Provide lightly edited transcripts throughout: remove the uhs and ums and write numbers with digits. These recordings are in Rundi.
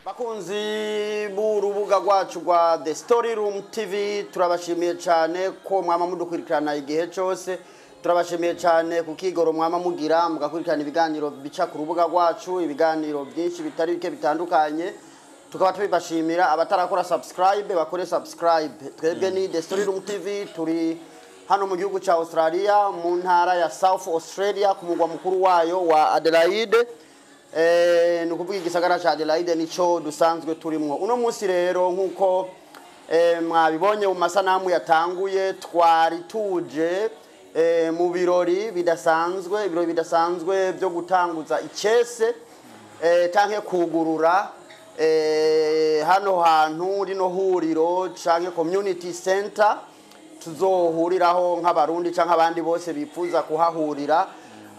Bakunzi b'urubuga rwacu rwa The Story Room TV, turabashimiye cyane ko mwama mudukurikirana igihe cyose. Turabashimiye cyane ku kigoro mwama mugira mugakurikirana ibiganiro bica ku rubuga rwacu, ibiganiro byinshi bitari bike bitandukanye, tukaba tubibashimira. Abatarakora subscribe bakore subscribe. Twebwe ni The Story Room TV, turi hano mu gihugu cya Australia, mu ntara ya South Australia, ku mugwa mukuru wayo wa Adelaide. Ni ukuvuga igisagara cya Adelaide nico dusanzwe turimwo uno munsi. Rero nk'uko mwabibonye mu masanamu yatanguye, twari tuje mu birori bidasanzwe, ibirori bidasanzwe byo gutanguza icese canke kugurura hano hantu, rino huriro canke community center tuzohuriraho nk'Abarundi canke abandi bose bifuza kuhahurira.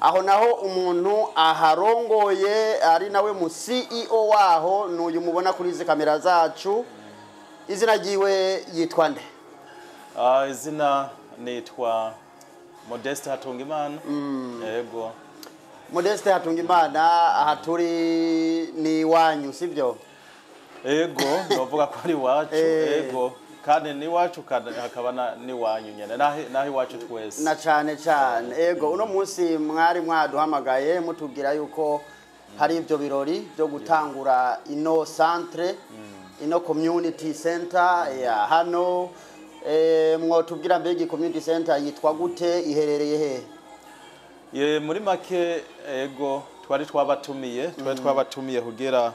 Aho naho umuntu aharongoye ari nawe mu CEO waho n'uyu mubona kuri izi kamera zacu. Izina ryiwe yitwa nde? Izina nitwa Modeste Hatungimana. Yego. Modeste Hatungimana, aha turi ni iwanyu, sibyo? Ego, novuga ko ari iwacu. Ego. Kandi ni iwacu kandi hakaba n'iwanyu nyene. Naho iwacu twese. Na cane cane. Ego, uno munsi mwari mwaduhamagaye mutubwira yuko hari ibyo birori byo gutangura ino centre, ino community center ya hano. Mwotubwira mbega community center yitwa gute, iherereye he? Ye, muri make, ego, twari twabatumiye kugira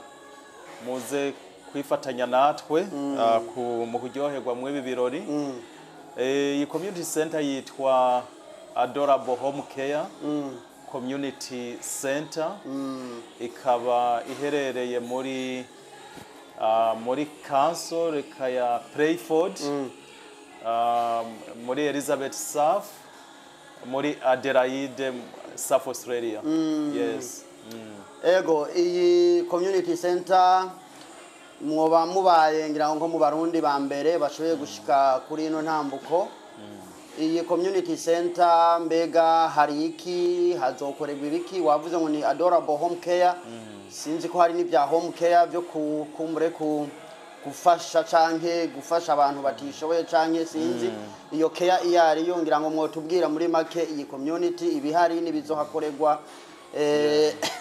muze kwifatanya natwe mu kuryoherwa mw'ibi birori. Iyi community center yitwa Adorable Home Care Community Center, ikaba iherereye muri council reka ya Playford, muri Elizabeth South, muri Adelaide, South Australia. Yes. Ego, iyi community center mwoba mubaye ngira ngo nko mu Barundi ba mbere bashoboye gushika kuri ino ntambuko. Iyi community center mbega hari iki, hazokorerwa ibiki? Wavuze ngo ni Adorable Home Care, sinzi ko hari n'ibya home care byo kumbure ku gufasha canke gufasha abantu batishoboye, canke sinzi iyo care iyo ariyo. Ngira ngo mwotubwira muri make iyi community, ibihari n'ibizohakorerwa,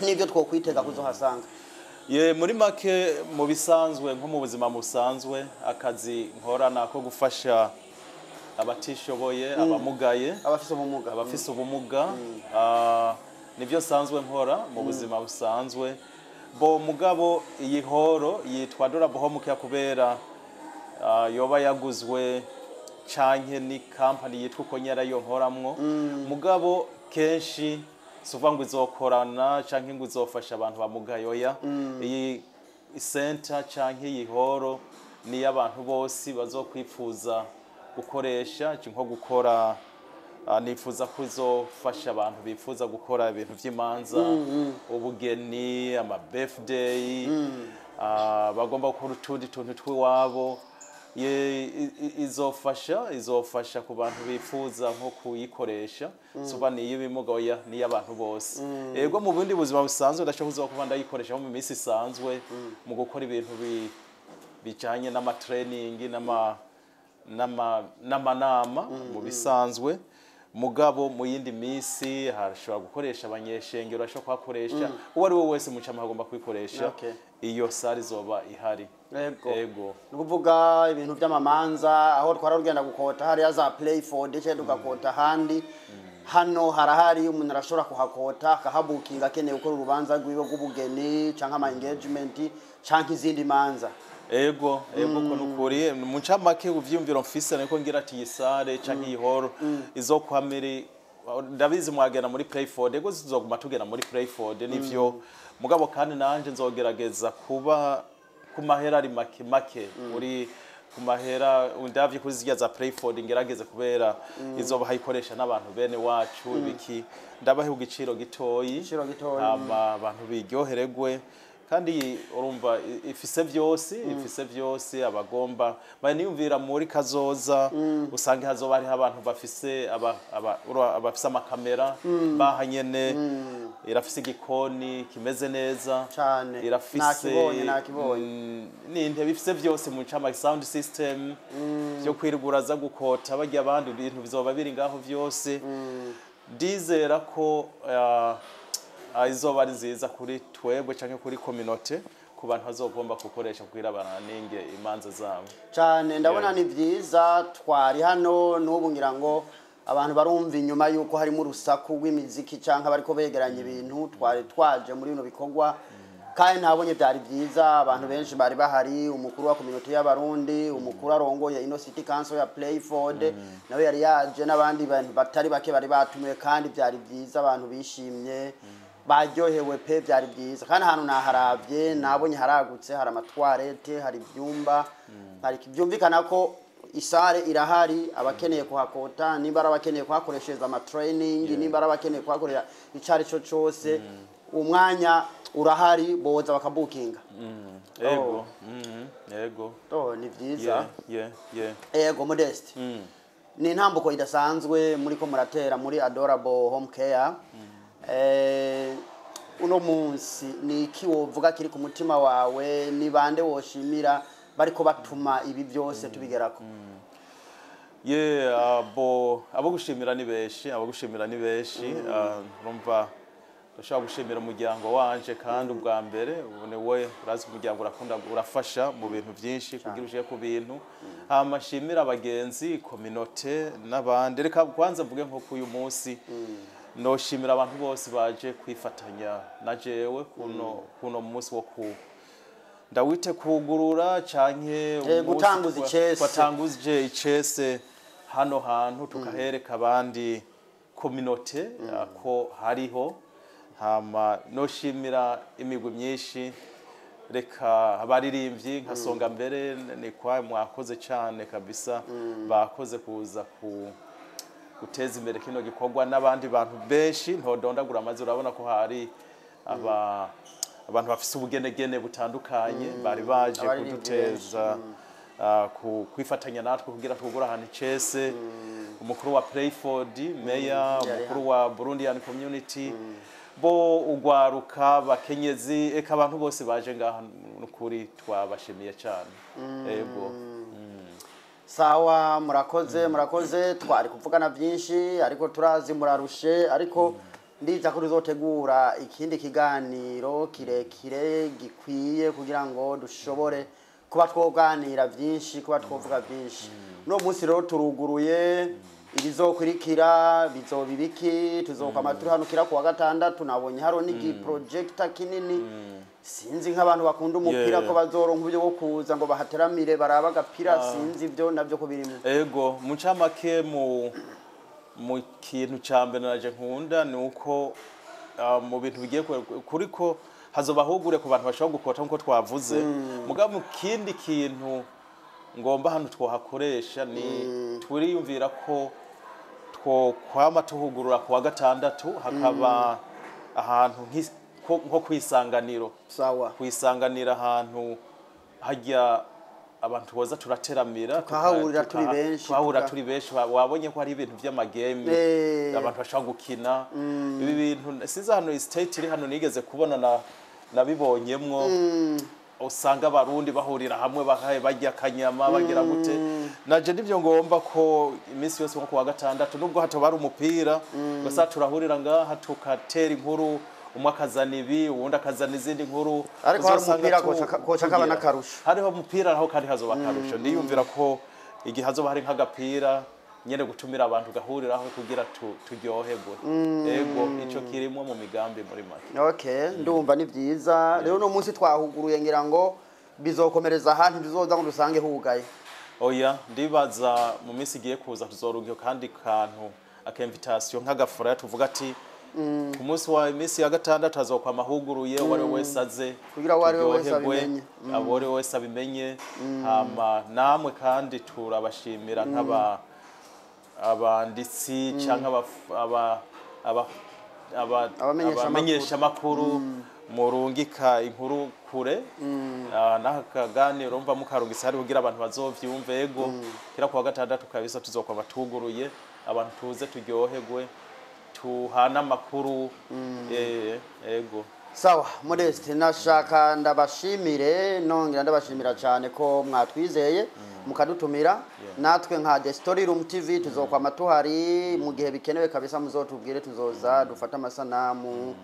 n'ibyo twokwitega kuzohasanga. Ye, muri make, mu bisanzwe, nko mu buzima busanzwe, akazi nkora nako gufasha abatishoboye, abamugaye, abafise ubumuga. Abafise ubumuga. Nibyo nsanzwe nkora mu buzima busanzwe. Bo mugabo iyi horo yitwa Adorable Home Care kubera yoba yaguzwe canke ni company yitwa uko nyarayo nkoramwo. Mugabo kenshi si ukuvuga ngo izokorana canke ngo izofasha abantu bamugaye, oya. Iyi center canke iyi horo ni iy'abantu bose bazokwifuza gukoresha, nko gukora, nifuza ko izofasha abantu bifuza gukora ibintu vy'imanza, ubugeni, ama birthday, bagomba gukora utundi tuntu tw'iwabo. Izofasha ku bantu bifuza nko kuyikoresha. Suba ni iy'ibimuga, oya, ni iy'abantu bose. Ego, mu bundi buzima busanzwe ndashobora kuzoba kuba ndayikoresha nko mu minsi isanzwe mu gukora ibintu bijanye n'ama training n'amanama mu bisanzwe. Mugabo mu yindi minsi hashobora gukoresha abanyeshengero, ashobora kuhakoresha uwo ari we wese mu agomba kuyikoresha. Iyo salle izoba ihari. Ego. Ni ukuvuga ibintu by'amamanza, aho twara rugenda gukota hariya za Playford cyangwa tugakota ahandi, hano harahari, umuntu arashobora kuhakota akahabukinga akeneye gukora urubanza rwiwe rw'ubugeni cyangwa ama engagement cyangwa izindi manza. Ego, ko nukuri mu ncamake uvyumviro mfise niko ngira ati iyi salle canke iyi hall izokwamiri, ndabizi mwagenda muri Playford. Ego, zizoguma tugenda muri Playford nivyo, mugabo kandi nanje nzogerageza kuba ku mahera ari make make muri ku mahera ndavye kuri zirya za Playford, ngerageze kubera izoba hayikoresha n'abantu bene wacu ibiki, ndabahe igiciro gitoyi. Igiciro gitoyi. Hama abantu biryohererwe. Kandi urumva ifise vyose, ifise vyose abagomba niyumvira muri kazoza usanga hazoba hariho abantu bafise abafise amakamera bahanyene. Irafise igikoni kimeze neza. Cane. Irafise Nakibonye, nakibonye. N'intebe, ifise vyose mu cama, sound system byo kwirigura za gukota barya abandi, ibintu bizoba biri ngaho vyose. Ndizera ko izoba ari nziza kuri twebwe canke kuri communauté, ku bantu bazogomba gukoresha kugira baraninge imanza zabo. Cyane, ndabona Yeah. ni byiza. Twari hano n'ubu, ngira ngo abantu barumva inyuma yuko harimo urusaku rw'imiziki cyangwa bariko begeranya ibintu. Twari twaje muri bino bikorwa kandi ntabonye byari byiza, abantu benshi bari bahari: umukuru wa communauté y'Abarundi, umukuru arongoye ino city council ya Playford nawe yari yaje, n'abandi bantu batari bake bari batumiwe. Kandi byari byiza, abantu bishimye, baryohewe pe. Byari byiza kandi ahantu naharavye, nabonye haragutse, hari ama toilettes, hari ibyumba, hari byumvikana ko i salle irahari. Abakeneye kuhakota, nimba ari abakeneye kuhakoreshereza ama training, nimba ari abakeneye kuhakorera icyo ari cyo cyose, umwanya urahari, boza bakabukinga. Ego. Ego. Oh, ni byiza. Yeah. Ego, Modeste, ni intambuko idasanzwe muri ko muratera muri Adorable Home Care. Uno munsi ni iki wovuga kiri ku mutima wawe? Ni bande woshimira bariko batuma ibi byose tubigerako? Yeah, bo abo gushimira ni benshi, abo gushimira ni benshi. Urumva, ndashobora gushimira umuryango wanje, kandi ubwa mbere ubu ni we. Urazi umuryango urakunda, urafasha mu bintu byinshi kugira uje ku bintu. Hama nshimira abagenzi, communauté n'abandi. Reka kwanza mvuge nko k'uyu munsi noshimira abantu bose baje kwifatanya na jewe kuno munsi wo ku ndawite kugurura canke umunsi Gutanguza icese. Twatanguje icese hano hantu, tukahereka abandi communauté ko hariho. Hama noshimira imigwi myinshi, reka abaririmbyi nka Songa Mbere ni kwa mwakoze cyane kabisa, bakoze kuza ku guteza imbere kino gikorwa, n'abandi bantu benshi ntodondagura amazi. Urabona ko hari abantu bafise ubugenegene butandukanye bari baje Abaririmbyi. kuduteza kwifatanya natwe kugira twugure ahantu icese, umukuru wa Playford, meya, Yari. umukuru wa Burundian community, bo ugwaruka, bakenyezi, eka abantu bose baje ngaha, nukuri twabashimiye cyane. Ego. Sawa, murakoze, murakoze. Twari kuvugana byinshi ariko turazi murarushe, ariko ndiza ko tuzotegura ikindi kiganiro kirekire gikwiye kugira ngo dushobore kuba twoganira byinshi, kuba twovuga byinshi. Uno munsi rero turuguruye, ibizokurikira bizoba ibiki? Tuzokwama turi hano kira kuwa gatandatu. Nabonye hariho n'igi projector kinini, sinzi nk'abantu bakunda umupira ko bazoronka uburyo bwo kuza ngo bahateramire barabe agapira, sinzi ibyo nabyo ko birimo. Ego, mu ncamake, mu kintu ca mbere naje nkunda ni uko mu bintu bigiye kuriko hazoba hugure ku bantu bashobora gukota nkuko twavuze. Mugabo mu kindi kintu ngomba hano twohakoresha ni turiyumvira ko twokwama tuhugurura ku wa gatandatu, hakaba ahantu nko kwisanganiro. Kwisanganira, ahantu hajya abantu boza turateramira. Tukahahurira turi benshi, Tukahahurira turi benshi. Wabonye ko hari ibintu vy'ama games abantu bashobora gukina. Ibi bintu sinzi hano state iri hano nigeze kubona na nabibonyemwo, usanga Abarundi bahurira hamwe, bakaye barya akanyama, bagira gute. Naje nivyo ngomba ko iminsi yose nko kuwa gatandatu, nubwo hatoba ari umupira, gusa turahurira ngaha tukatera inkuru, umwe akazana ibi, uwundi akazana izindi nkuru. Ariko hari Uzosanga umupira koca kaba tugira. n'akarusho. Hariho umupira naho kandi hazoba akarusho. Ndiyumvira ko igihe hazoba hari nk'agapira nyene, gutumira abantu gahuriraho kugira turyoherwe. Ego, ico kirimwo mu migambi muri make. Okay, ndumva ni byiza. Rero uno munsi twahuguruye, ngira ngo bizokomereza ahantu tuzoza ngo dusange hugaye. Oya, ndibaza mu minsi igiye kuza tuzorunga kandi kantu aka invitation nk'agafura, tuvuga ati ku munsi wa iminsi ya gatandatu hazokwa amahuguruye, uwo ari we wese aze. Kugira uwo ari we wese Turyoherwe, abimenye. Abo ari we wese abimenye. Hama namwe kandi turabashimira nk'aba abanditsi canke Abamenyeshamakuru. Abamenyeshamakuru murungika inkuru kure. N'aka kaganiro mva mukarungitse hari kugira abantu bazovyumve. Ego, kira kuwa gatandatu kabisa tuzokwama tuguruye, abantu tuze turyoherwe. Tuhana amakuru, ego. Sawa Modeste, nashaka ndabashimire, nongera ndabashimira cyane ko mwatwizeye mukadutumira. Natwe nka The Story Room TV tuzokwama tuhari mu gihe bikenewe kabisa, muzotubwire, tuzoza dufate amasanamu,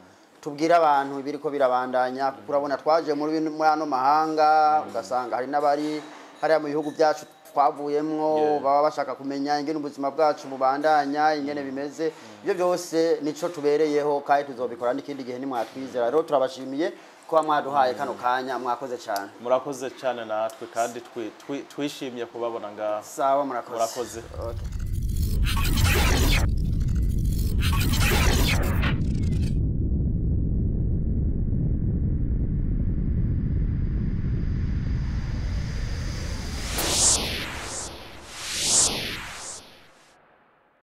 tubwire abantu ibiriko birabandanya, kuko urabona twaje muri ano mahanga, ugasanga hari n'abari hariya mu bihugu byacu twavuyemwo baba bashaka kumenya ingene ubuzima bwacu bubandanya, ingene bimeze. Ibyo byose nico tubereyeho kandi tuzobikora n'ikindi gihe nimwatwizera. Rero turabashimiye kuba mwaduhaye kano kanya, mwakoze cyane. Murakoze cyane natwe, kandi twishimye kubabona ngaha. Sawa, murakoze. Murakoze. Okay.